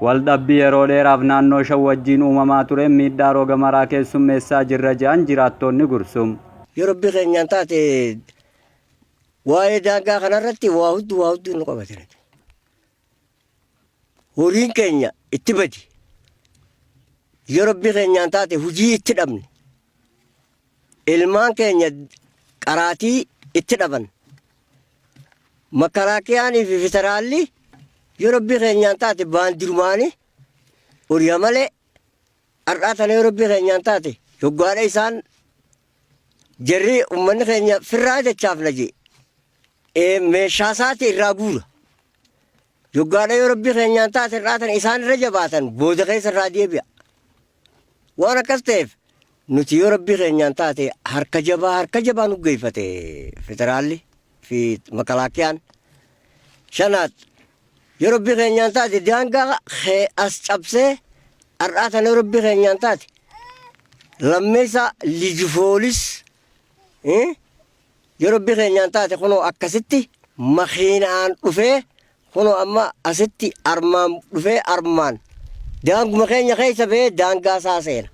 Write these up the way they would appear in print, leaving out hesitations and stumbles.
Waldhabbii yeroo dheeraaf naannoo 5 wajjiin uumamaa tureen miidhaa roga maraa keessummeessaa jirra jedhan jiraattoonni Gursum. Yoo Rabbi keenyaan taate waa'ee daangaa kanarratti waa hudduu waa hudduu nu qabate. Horiin keenya itti badi. Yoo Rabbi keenyaan taate hujii itti dhabne. Ilmaan keenya qaraatii itti dhaban. Makalaakiyaanii fi federaalli yoo Rabbi keenyaan taate baandirumaani horiya malee har'aa tana yoo Rabbi keenyaan taate yoggaadha isaan jarri uummanni keenya firraa jechaaf na jee meeshaa isaati irraa guura. Yoggaadha yoo Rabbi keenyaan taate har'aa tana isaan irra jabaatan booda keessa irraa deebi'a. Waan akkas ta'eef nuti yoo Rabbi keenyaan taate harka jabaa harka jabaa nu geeffate federaalli fi makalaakiyaan. Shanaat yoo Rabbi keenyaan taate daangaa as cabsee har'aa tana yoo Rabbi keenyaan taate lammeessaa liju foolis yoo Rabbi keenyaan taate kunoo akkasitti makiinaan dhufee kunoo amma asitti armaan dhufee armaan daanguma keenya keessa ba'ee daangaa isaa seena.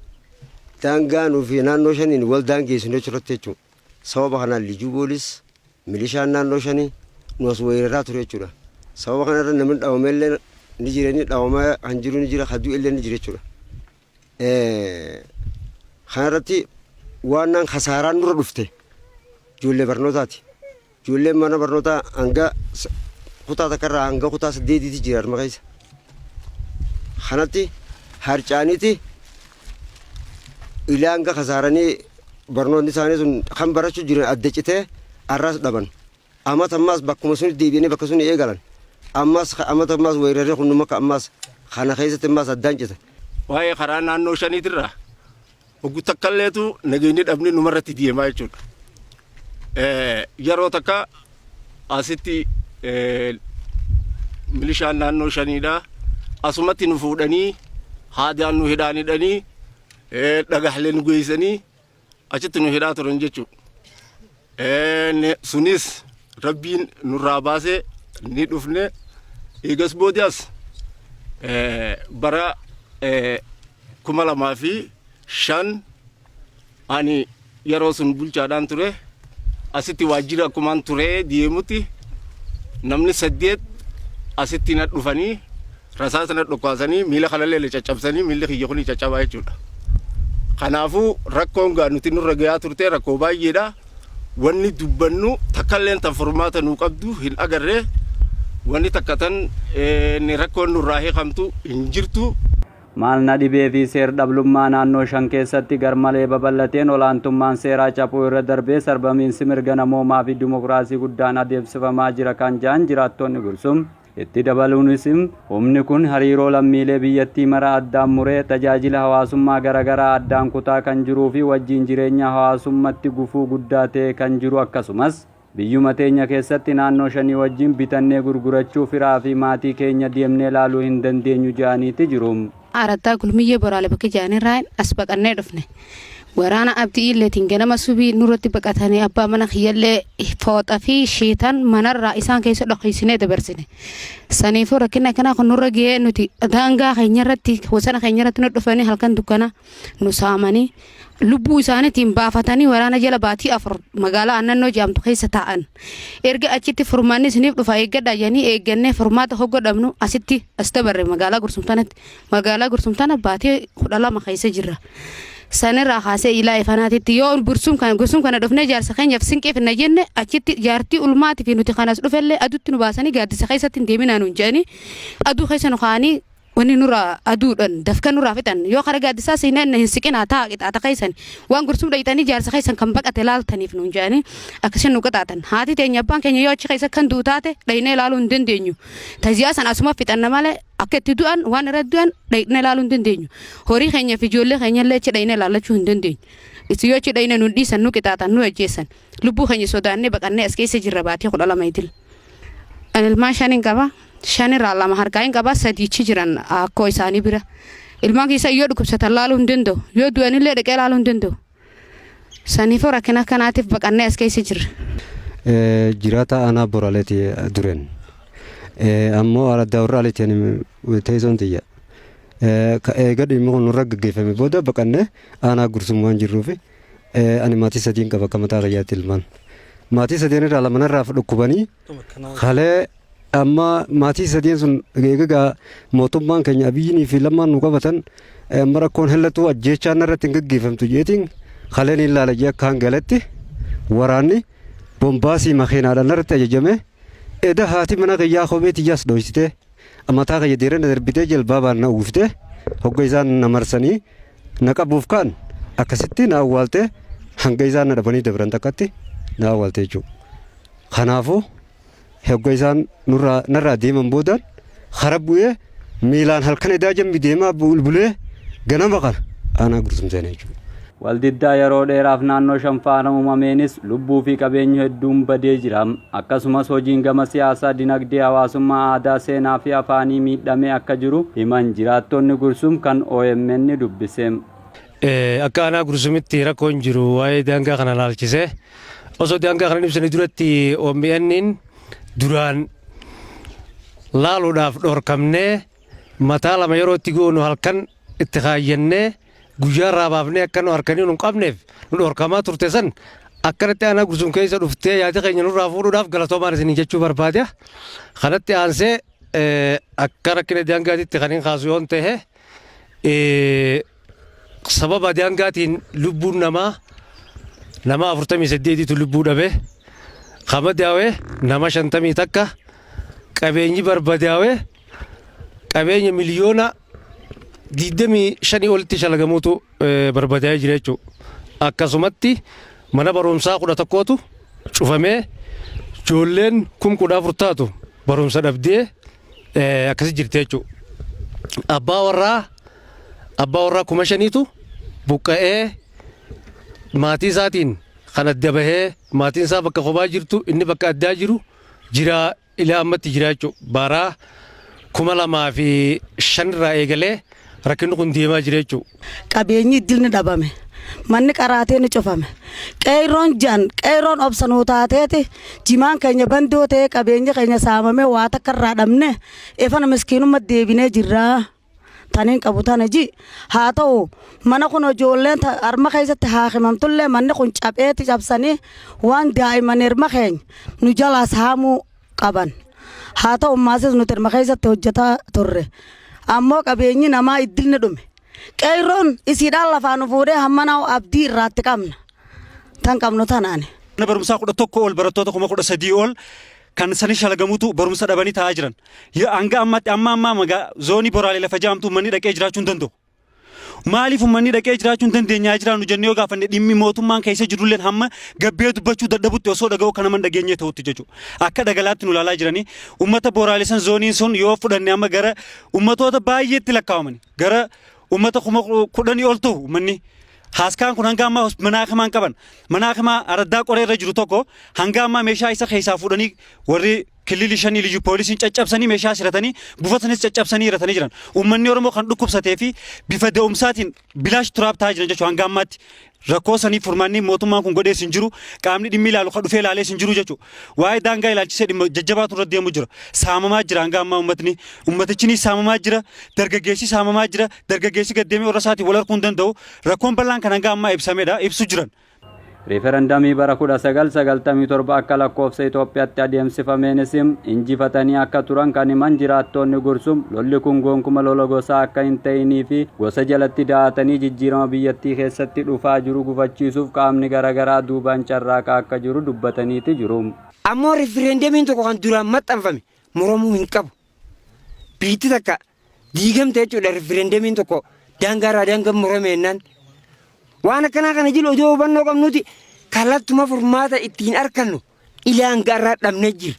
Daangaa nuufi naannoo shaniin wal daangeessinu jechuurratti jechuudha. Sababa kanaan lijuu boolis milishaan naannoo shanii nu as weeraraa ture jechuudha. Sababa kanarra namni dhawame illee ni jira, inni dhawamaa kan jiru ni jira, kan du'e illee ni jira jechuudha. Kanarratti waan naan kasaaraan nurra dhufte ijoollee barnootaati. Ijoolleen mana barnootaa hanga kutaa takkarraa hanga kutaa saddeetiitti jira harma keessa. Kanatti harcaaniiti ilaa hanga kasaaranii barnoonni isaanii sun kan barachuu jiran adda citee arras dhaban. Amata ammaas bakkuma sunitti deebi'anii bakka suni eegalan. Ammas amata ammaas weerarri kun numa ammaas kana keessatti ammaas addaan cita. Waa'ee karaa naannoo shaniitirraa hoggu takkalleetu nageenyi dhabni numarratti deemaa jechuudha. Yeroo takka asitti milishaan naannoo shaniidha. Asumatti nu fuudhanii haadaan nu hidhaan hidhanii dhagahlee nu geessanii achitti nu hidhaa turan jechuudha. Sunis rabbiin nurraa baasee ni dhufne. Eegas boodas bara 2005 ani yeroo sun bulchaadhaan ture, asitti waajjira akkumaan turee deemutti namni saddeet asitti na dhufanii rasaasa na dhukaasanii miila kanallee caccabsanii miilli kiyya kun caccabaa jechuudha. Kanaafuu rakkoon gaa nuti nurra gayaa turte rakkoo baay'eedha. Wanni dubbannu takkalleen tan furmaata nuu qabdu hin agarree, wanni takka tan ni rakkoon nurraa hiikamtu hin jirtu. Maal na dhibee fi seer dhablummaa naannoo shan keessatti garmalee babal'ateen olaantummaan seeraa caphuu irra darbee sarbamiinsi mirga namoomaa fi dimokiraasii guddaan adeemsifamaa jira kan jedhan jiraattonni Gursum, itti dabaluunis humni kun hariiroo lammiilee biyyattii mara addaan muree tajaajila hawaasummaa garaagaraa addaan kutaa kan jiruu fi wajjiin jireenya hawaasummatti gufuu guddaa ta'e kan jiru, akkasumas biyyuma teenya keessatti naannoo shanii wajjin bitannee gurgurachuu, firaa fi maatii keenya deemnee laaluu hin dandeenyu jedhaniiti jiru. Araddaa Gulmiyyee Boraale bakka jedhanirraa as baqannee dhufne. Waraana Abdii Illeetiin ganama subii nurratti baqatanii abbaa mana kiyyallee fooxa fi shiitan manarraa isaan keessa dhokiisinee dabarsine. Saniifuu rakkina akkanaa kun nurra gahee nuti daangaa keenyarratti, wasana keenyarratti nu dhufanii halkan dukkana nu saamanii lubbuu isaaniitiin baafatanii waraana jala baatii 4 magaalaa Annannoo jedhamtu keessa taa'an. Erga achitti furmaanni isiniif dhufa eeggadhaa jedhanii eeggannee furmaata hogga dhabnu asitti as dabarre magaalaa Gursumtanatti. Magaalaa Gursumtana baatii 12 keessa jirra. Sanirraa kaasee ilaa ifanaatitti yoo Gursum kana dhufnee jaarsa keenyaaf sinqee finna jenne, achitti jaartii ulmaatii fi nuti kanas dhufellee aduutti nu baasanii gaaddisa keessatti hin deeminaa nuun jedhanii aduu keessa nu kaa'anii wanni nurraa aduudhaan dafka nurraa fixan. Yoo kara gaaddisaa seenee hin siqinaa ta'a qixaata keessan waan Gursum dhayxanii jaarsa keessan kan baqate laaltaniif nuun jedhanii akkasiin nu qixaatan. Haati teenya, abbaan keenya yoo achi keessa kan du'u taate dhaynee ilaaluu hin dandeenyu. Taziyaa san asuma fixanna malee akka itti du'an, waan irratti du'an dhaynee ilaaluu hin dandeenyu. Horii keenya fi ijoollee keenya illee achi dhaynee ilaallachuu hin dandeenyu. Itti yoo achi dhayne nu dhiisan, nu qixaatan, nu ajjeessan. Lubbuu keenya sodaannee baqannee as keessa jirra baatii 12 idil. Ilmaan shanin qaba. Shanirraa lama harkaa hin qaba, sadiichi jiran akkoo isaanii bira. Ilmaan keessa yoo dhukkubsatan laaluu hin danda'u. Yoo du'anillee dhaqee laaluu hin danda'u. Saniifuu rakkina akkanaatiif baqannee as keessa jirra. Jiraata aanaa Boraleeti dureen. Ammoo araddaa warra alitti teessoon tiyya. Eega dhimmi kun nurra gaggeeffame booda baqannee aanaa Gursum waan jirruufi ani maatii sadiin qaba akka mataa kiyyaatti ilmaan. Maatii sadeen irraa lama narraa dhukkubanii kalee amma maatii sadeen sun eega mootummaan keenya Abiyyinii fi Lammaan nu qabatan amma rakkoon hellatu ajjeechaan narratti hin gaggeeffamtu jeetiin kaleen hin laala jee akka hangaletti waraanni bombaasii makiinaadhaan narratti ajajame eda haati mana kiyyaa kophee tiyyaas dhoysitee mataa kiyya deerana darbitee jalbaabaan na uwwiftee hogga isaan na marsanii na qabuuf ka'an akkasitti na awwaalte hanga isaan na dhabanii dabran takkatti na awwaalte jechuudha. Kanaafuu hogga isaan nurraa narraa deeman boodaan kara bu'ee miilaan halkan edaa jambi deemaa bulbulee ganama kana aanaa Gursum seene jechuudha. Waldiddaa yeroo dheeraaf naannoo shan faana uumameenis lubbuu fi qabeenyi hedduun badee jira. Akkasumas hojiin gama siyaasaa, dinagdee, hawaasummaa, aadaa, seenaa fi afaanii miidhamee akka jiru himan jiraattonni Gursum kan OMN dubbise. Akka aanaa Gursumitti rakkoon jiru waa'ee daangaa kana laalchisee osoo daangaa kana ibsanii duratti OMN'n duraan laaluudhaaf dhorkamnee mataa lama yeroo itti goonu halkan itti kaayyannee guyyaa irraa baafnee akka nu harkanii nu hin qabneef nu dhorkamaa turte san akkanatti aanaa Gursum keessa dhuftee yaada keenya nurraa fuudhuudhaaf galatoomaan isinii jechuu barbaada. Kanatti aansee akka rakkina daangaatitti kan hin kaasu yoon ta'e sababa daangaatiin lubbuun namaa nama 48tu lubbuu dhabe kama daawee nama 51 qabeenyi barbadaawee qabeenya miliyoona 25 olitti shalagamuutu barbadaa'ee jira jechuudha. Akkasumatti mana barumsaa 11tu cufamee ijoolleen 14,000 taatu barumsa dhabdee akkasi jirti jechuudha. Abbaa warraa 5,000tu buqqa'ee maatii isaatiin kan adda bahee maatiin isaa bakka kophaa jirtu inni bakka addaa jiru jira ilaa ammatti jira jechuudha. Bara 2005 irraa eegalee rakkinni kun deemaa jira jechuudha. Qabeenyi iddilni dhabame. Manni qaraatee ni cufame. Qeerroon jan qeerroon obsanuu taateeti jimaan keenya bandoo ta'ee qabeenyi keenya saamamee waa takka irraa dhabne ifana miskiinummaa deebinee jirraa. Taniin qabu tana ji haa ta'u mana kun ijoolleen harma keessatti haa himamtullee manni kun capheeti cabsanii waan daa'imman hirma keenya nu jalaa saamuu qaban. Haa ta'u maasis nuti hirma keessatti hojjetaa turre. Ammoo qabeenyi namaa iddilni dhume. Qeerroon isiidhaan lafaa nu fuudhee hammana abdii irraatti qabna. Tan qabnu tanaani. Mana barumsaa 11 ol barattoota 13,000 ol kan sani shalagamutu barumsa dhabanii taa'aa jiran. Hanga ammaatti amma ammaa magaa zoonii Boraalee lafa jaamtu uummanni dhaqee jiraachuu hin danda'u. Maaliif uummanni dhaqee jiraachuu hin dandeenyaa jiraannu jennee yoo gaafanne dhimmi mootummaan keessa jirulleen hamma gabbee dubbachuu dadhabutti osoo dhaga'u kan nama hin dhageenye ta'utti jechuudha. Akka dhagalaatti nu ilaalaa jiranii uummata Boraalee san zooniin sun yoo fudhanne amma gara uummatoota baay'eetti lakkaa'amani gara uummata 10,000 ol ta'u uummanni. Haaskaan kun hanga ammaa mana hakimaa hin qaban. Mana hakimaa araddaa qoree irra jiru tokko hanga ammaa meeshaa isa keessaa fuudhanii warri kililii shanii liyyu poolisiin caccabsanii meeshaa siratanii buufatanis caccabsanii hiratanii jiran. Uummanni Oromoo kan dhukkubsatee fi bifa da'umsaatiin bilaash turaab ta'aa jiran jechuudha hanga ammaatti. Rakkoo sanii furmaanni mootummaan kun godhees hin jiru. Qaamni dhimmi ilaalu kan dhufee ilaalees hin jiru jechuudha. Waa'ee daangaa ilaalchisee dhimma jajjabaatu irra deemu jira. Saamamaa jira hanga ammaa uummatni. Uummatichinis saamamaa jira. Dargaggeessi saamamaa jira. Dargaggeessi gad deemee warra isaatiin wal arguu hin danda'u. Rakkoon bal'aan kan hanga ammaa ibsamedha. Ibsu jiran. Riiferandamii bara 1997 akka lakkoofsa Itoophiyaatti adeemsifameenis injifatanii akka turan kan himan jiraattonni Gursum lolli kun gonkuma lola gosaa akka hin ta'inii fi gosa jalatti da'atanii jijjiirama biyyattii keessatti dhufaa jiru gufachiisuuf qaamni garaagaraa duubaan carraaqaa akka jiru dubbataniiti jiru. Ammoo rifireendamiin tokko kan duraan maxxanfame muramuu hin qabu. Biitti takka diigamte jechuudha rifireendamiin tokko daangaarraa daangaa murame jennaan. Waan akkanaa kana jiru odoo hubannoo qabnuti kallattuma furmaata ittiin argannu ilaan gaarraa dhabnee jira.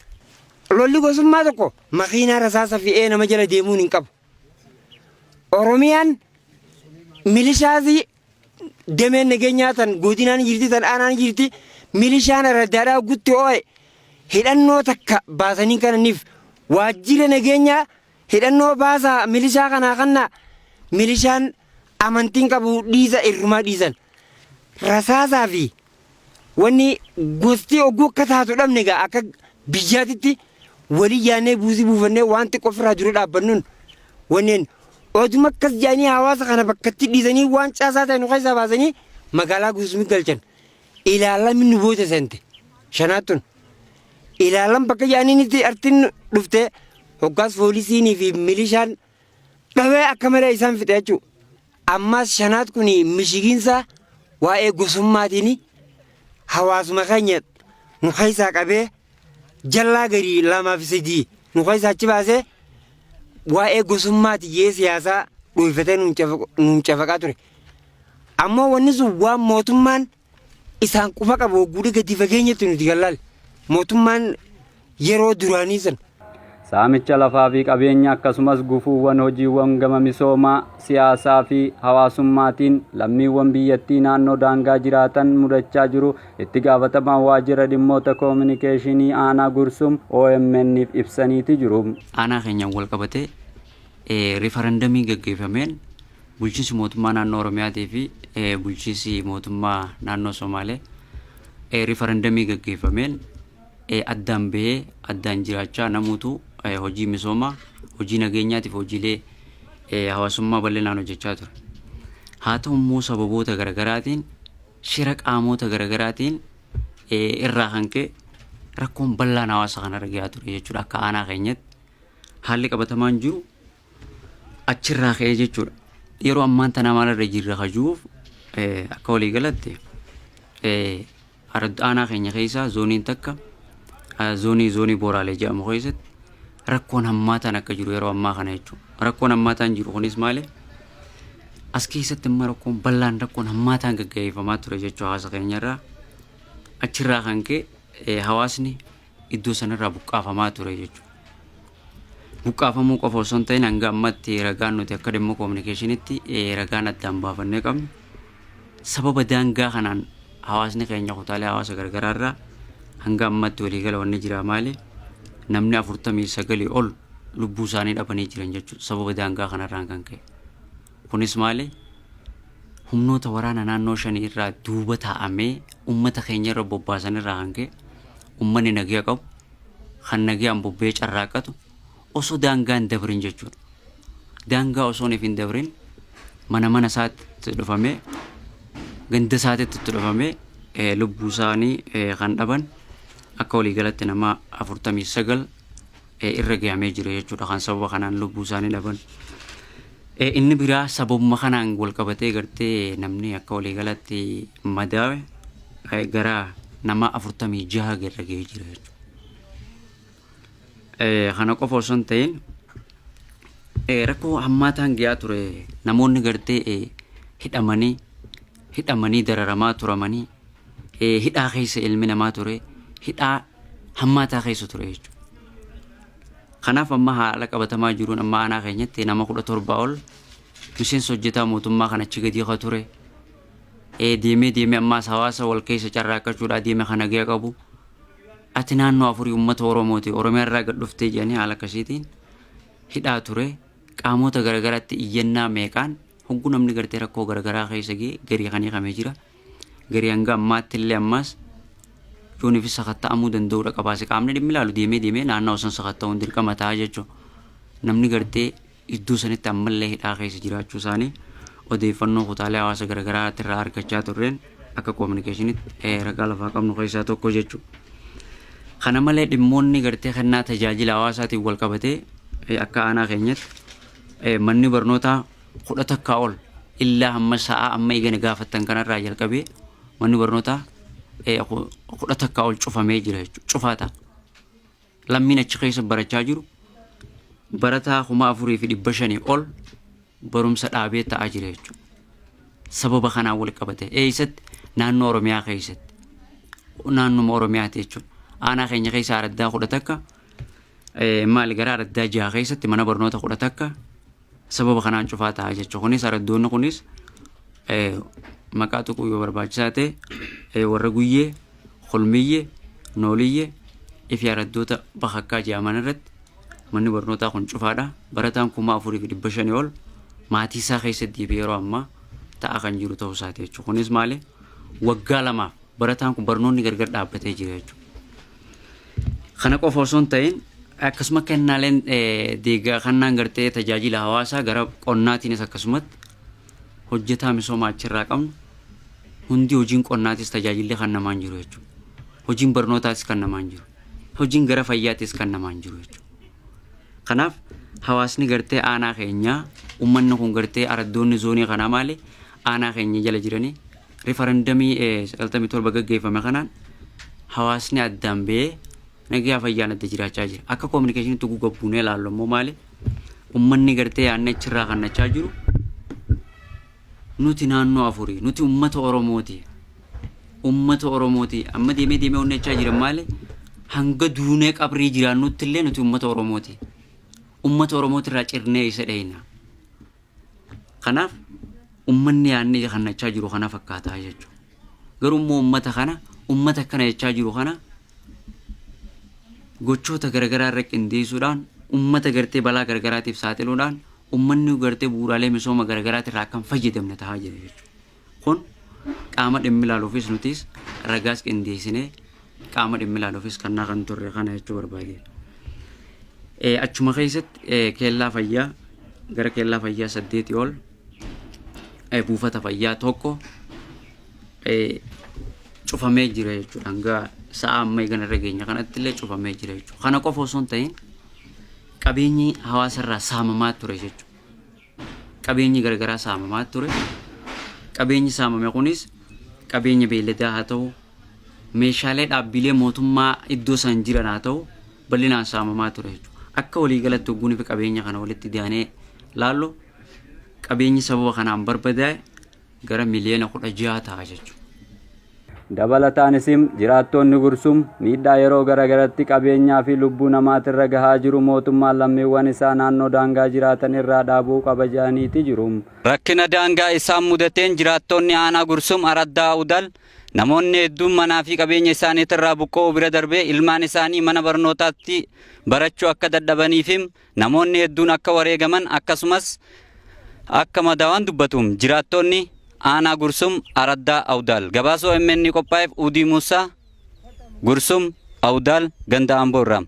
Lolli gosummaa tokko makiinaa rasaasa fe'ee nama jala deemuun hin qabu. Oromiyaan milishaasii dameen nageenyaa tan godinaan jirti tan aanaan jirti milishaan araddaadhaa gutti oo'e hidhannoo takka baasanii kananiif waajjira nageenyaa hidhannoo baasaa milishaa kanaa kanna milishaan amantiin qabu dhiisa irrumaa dhiisan rasaasaa fi wanni gosti oguu akka taatu dhabne egaa akka biyyaatitti walii yaannee buusii buufannee waan xiqqoo ofirraa dura dhaabbannuun wanneen. Oduma akkas jedhanii hawaasa kana bakkatti dhiisanii waan caasaa ta'e nu keessaa baasanii magaalaa Gursumii galchan. Ilaalami nu booda seente. Shanaat tun. Ilaalam bakka jedhaniinitti artiin dhufte hoggaas poolisiinii fi milishaan dhawee akka malee isaan fixe jechuudha. Ammas shanaat kun mishigiinsa waa'ee gosummaatiin hawaasuma keenya nu keessaa qabee jallaa garii lamaa fi sadii nu keessaa achi baasee waa'ee gosummaati jee siyaasaa dhuunfatee nuun cafaqaa ture. Ammoo wanni sun waan mootummaan isaan quba qabu hogguu gadi fageenyatti nuti gallaale. Mootummaan yeroo duraanii san Saamicha lafaa fi qabeenya akkasumas gufuuwwan hojiiwwan gama misoomaa, siyaasaa fi hawaasummaatiin lammiiwwan biyyattii naannoo daangaa jiraatan mudachaa jiru itti gaafatamaan waajjira dhimmoota koominikeeshinii aanaa Gursum OMN'f ibsaniiti jiru. Aanaa keenyaan wal qabatee rifarandamii gaggeeffameen bulchiinsi mootummaa naannoo Oromiyaatii fi bulchiinsi mootummaa naannoo Somaalee rifarandamii gaggeeffameen addaan bahee addaan jiraachaa namuutu hojii misoomaa, hojii nageenyaatiif hojiilee hawaasummaa bal'inaan hojjechaa ture. Haa ta'u immoo sababoota garaagaraatiin shira qaamota garaagaraatiin irraa kan ka'e rakkoon bal'aan hawaasa kanarra gahaa ture jechuudha akka aanaa keenyatti. Haalli qabatamaan jiru achirraa ka'ee jechuudha. Yeroo ammaan tana maalirra jirra kajuuf akka waliigalatti aanaa keenya keessaa zooniin takka zoonii zoonii Booraalee jedhamu keessatti rakkoon hammaataan akka jiru yeroo ammaa kana jechuudha. Rakkoon hammaataan jiru kunis maali? As keessatti immoo rakkoon bal'aan rakkoon hammaataan gaggeeffamaa ture jechuudha hawaasa keenyarraa. Achirraa kan ka'e hawaasni iddoo sanarraa buqqaafamaa ture jechuudha. Buqqaafamuu qofa osoo hin ta'in hanga ammatti ragaan nuti akka dhimma koominikeeshinitti ragaan addaan baafannee qabnu sababa daangaa kanaan hawaasni keenya kutaalee hawaasa garagaraarraa hanga ammatti waliigala wanni jira maali namni 49 ol lubbuu isaanii dhabanii jiran jechuudha sababa daangaa kanarraan kan ka'e. Kunis maali humnoota waraana naannoo shanii irraa duuba taa'amee uummata keenya irra bobbaasan irraa kan ka'e uummanni nagaa qabu kan nagaan bobbee carraaqatu osoo daangaa hin dabrin jechuudha. Daangaa osoo hin dabrin mana mana isaatti dhufamee ganda isaatti itti dhufamee lubbuu isaanii kan dhaban akka waliigalatti nama 49 irra gahamee jira jechuudha kan sababa kanaan lubbuu isaanii dhaban. Inni biraa sababuma kanaan wal qabatee gartee namni akka waliigalatti madaawe gara nama 46 irra gahee jira jechuudha. Kana qofa osoo hin ta'in rakkoo hammaataan gahaa ture namoonni gartee hidhamanii hidhamanii dararamaa turamanii hidhaa keessa ilmi namaa ture hidhaa hammaataa keessa ture jechuudha. Kanaaf amma haala qabatamaa jiruun amma aanaa keenyatti nama 17 ol miseensa hojjetaa mootummaa kan achi gadi ka ture deemee deemee ammaas hawaasa wal keessa carraaqqachuudhaa deeme kan nagaa qabu ati naannoo afurii uummata Oromooti Oromiyaa irraa gad dhuftee jedhanii haala akkasiitiin hidhaa ture qaamota garagaraatti iyyannaa meeqaan hogguu namni gartee rakkoo garagaraa keessa ga'e garii kan hiikamee jira. Garii hanga ammaatti illee ammaas yooniifis sakatta'amuu danda'uudha qabaase qaamni dhimmi ilaalu deemee deemee naannoo san sakatta'uun dirqama ta'a jechuudha. Namni gartee iddoo sanitti ammallee hidhaa keessa jiraachuu isaanii odeeffannoo kutaalee hawaasa garagaraa irraa argachaa turreen akka koominikeeshinitti ragaa lafaa qabnu keessaa tokko jechuudha. Kana malee dhimmoonni gartee kennaa tajaajila hawaasaatiin wal qabatee akka aanaa keenyatti manni barnootaa 11 ol illaa hamma sa'aa amma eegana gaafattan kanarraa jalqabee manni barnootaa 11 ol cufamee jira jechuudha. Cufaa ta'a. Lammiin achi keessa barachaa jiru barataa 4500 ol barumsa dhaabee ta'aa jira jechuudha. Sababa kanaan wal qabate eessatti naannoo Oromiyaa keessatti naannuma Oromiyaati jechuudha. Aanaa keenya keessa araddaa 11 maali gara araddaa jaha keessatti mana barnoota 11 sababa kanaan cufaa ta'a jechuudha. Kunis araddoonni kunis maqaa tuquu yoo barbaachisaa ta'e warra Guyyee, Kulmiyyee, Nooliyyee fi araddoota Bakakkaa jedhaman irratti manni barnootaa kun cufaadha. Barataan 4500 ol maatii isaa keessatti deebi'ee yeroo ammaa ta'aa kan jiru ta'uu isaati jechuudha. Kunis maali? Waggaa lamaaf barataan kun barnoonni gargar dhaabbatee jira jechuudha. Kana qofa osoo hin ta'in Akkasuma kennaaleen deeggaa kannaan gartee tajaajila hawaasaa gara qonnaatiinis akkasumatti hojjetaa misoomaa achirraa qabnu hundi hojiin qonnaatis tajaajilli kan namaan jiru jechuudha. Hojiin barnootaatis kan namaan jiru. Hojiin gara fayyaatis kan namaan jiru jechuudha. Kanaaf hawaasni gartee aanaa keenyaa uummanni kun gartee araddoonni zoonii kanaa maali aanaa keenya jala jiranii rifarandamii 97 gaggeeffame kanaan hawaasni addaan ba'ee nagaa fayyaan adda jiraachaa jira. Akka koominikeeshiniitti gugabbuunee ilaallu immoo maali uummanni gartee yaadni achirraa kannachaa jiru nuti naannoo afurii nuti uummata Oromooti. Uummata Oromooti. Amma deemee deemee onnechaa jiran maali hanga duunee qabrii jiraannutti illee nuti uummata Oromooti. Uummata Oromooti irraa cirnee isa dheeyna. Kanaaf uummanni yaadni kannachaa jiru kana fakkaataa jechuudha. Garuu immoo uummata kana uummata akkana jechaa jiru kana gochoota garaagaraa irra qindeessuudhaan uummata gartee balaa garaagaraatiif saaxiluudhaan uummanni gartee bu'uuraalee misooma garaagaraatirraa irraa akka hin fayyadamne tahaa jira jechuudha. Kun qaama dhimmi ilaaluufis nutis ragaas qindeessinee qaama dhimmi ilaaluufis kannaa kan turre kana jechuu barbaade. Achuma keessatti keellaa fayyaa gara keellaa fayyaa 8 ol buufata fayyaa tokko cufamee jira jechuudha. Hanga sa'a ammaa eegana irra geenya kanatti illee cufamee jira jechuudha. Kana qofa osoo hin ta'in qabeenyi hawaasarraa saamamaa ture jechuudha. Qabeenyi garagaraa saamamaa ture. Qabeenyi saamame kunis qabeenya beeyladaa haa ta'u, meeshaalee dhaabbilee mootummaa iddoo san jiran haa ta'u bal'inaan saamamaa ture jechuudha. Akka waliigalatti hogguunii fi qabeenya kana walitti dhiyaanee laallu qabeenyi sababa kanaan barbadaa'e gara miliyoona 16 ta'a jechuudha. Dabalataanis jiraattonni Gursum miidhaa yeroo garagaratti qabeenyaa fi lubbuu namaatirra gahaa jiru mootummaan lammiiwwan isaa naannoo daangaa jiraatan irraa dhaabuu qaba jedhaniiti jiru. Rakkina daangaa isaan mudateen jiraattonni aanaa Gursum araddaa Udal namoonni hedduun manaa fi qabeenya isaaniitirraa buqqa'uu bira darbee ilmaan isaanii mana barnootaatti barachuu akka dadhabaniif namoonni hedduun akka wareegaman akkasumas akka madaawan dubbatu jiraattonni aanaa Gursum araddaa Awdaal. Gabaasa OMN qophaa'eef Udii Muusaa, Gursum, Awdaal, ganda Amboo irraa.